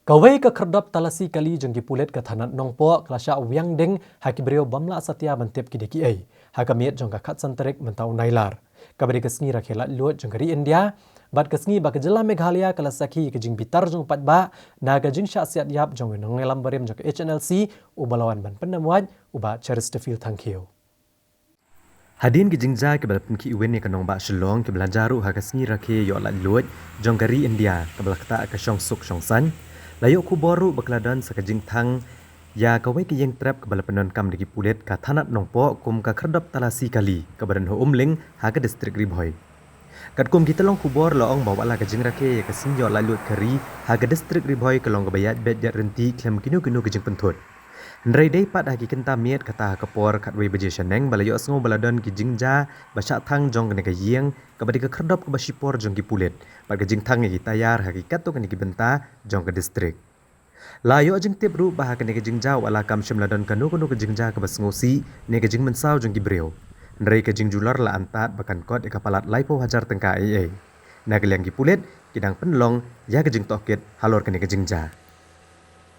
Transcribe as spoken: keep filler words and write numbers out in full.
Kawei ka khyrdop talasi kali jong ki pulit ka thanat Nongpoh ka la shah wiang ding ha ki briew bym lah satia ban tip ki dei kiei, ha ka miet jong ka khatsan tarik mynta u Nailar, kaba dei ka sngi rakhe laitluid jong ka ri India, bad ka sngi ba ka jylla Meghalaya ka la sakhi ïa ka jingbitar jong u paidbah na ka jingshah siat ïap jong u nongïalam barim jong ka H N L C uba la wan ban pyndem wait, u Bah Cheristerfield Thangkhiew. Hadien ki jingjia kiba la pynkhih win ïa ka nongbah Shillong kiba la jia ruh ha ka sngi rakhe ïoh laitluid jong ka ri India kaba la ktah ka shongsuk shongsaiñ, la ïoh khubor ruh ba ka la don sa ka jingthang ïa kawei ka ïingtrep kaba la pyndonkam da ki pulit ka thanat Nongpoh kum ka khyrdop talasi kali kaba don ha Umling ha ka distrik Ri Bhoi. Katkum ki tyllong khubor la ong ba wat la ka jingrakhe ïa ka sngi ïoh laitluid ka ri ha ka distrik Ri Bhoi ka long kaba ïaid beit ïaid ryntih khlem kino kino ki jingpynthut. Hynrei dei pat ha ki kynta miet kata ha ka por khatwei baje shaneng ba la ïohsngew ba la don ki jingjia ba shah thang jong kane ka ïing kaba dei ka khyrdop kaba shipor jong ki pulit bad ka jingthang ïa ki tayar ha ki katto katne ki bynta jong ka distrik. La ïoh jingtip ruh ba ha kane ka jingjia wat la kam shym la don kano kano ka jingjia kaba sngewsih ne ka jingmynsaw jong ki briew. Hynrei ka jingjulor la antad ba kan kot ïa ka palat laiphew hajar tyngka eiei. Na ka liang ki pulit ki dang pynlong ïa ka jingtohkit halor kane ka jingjia.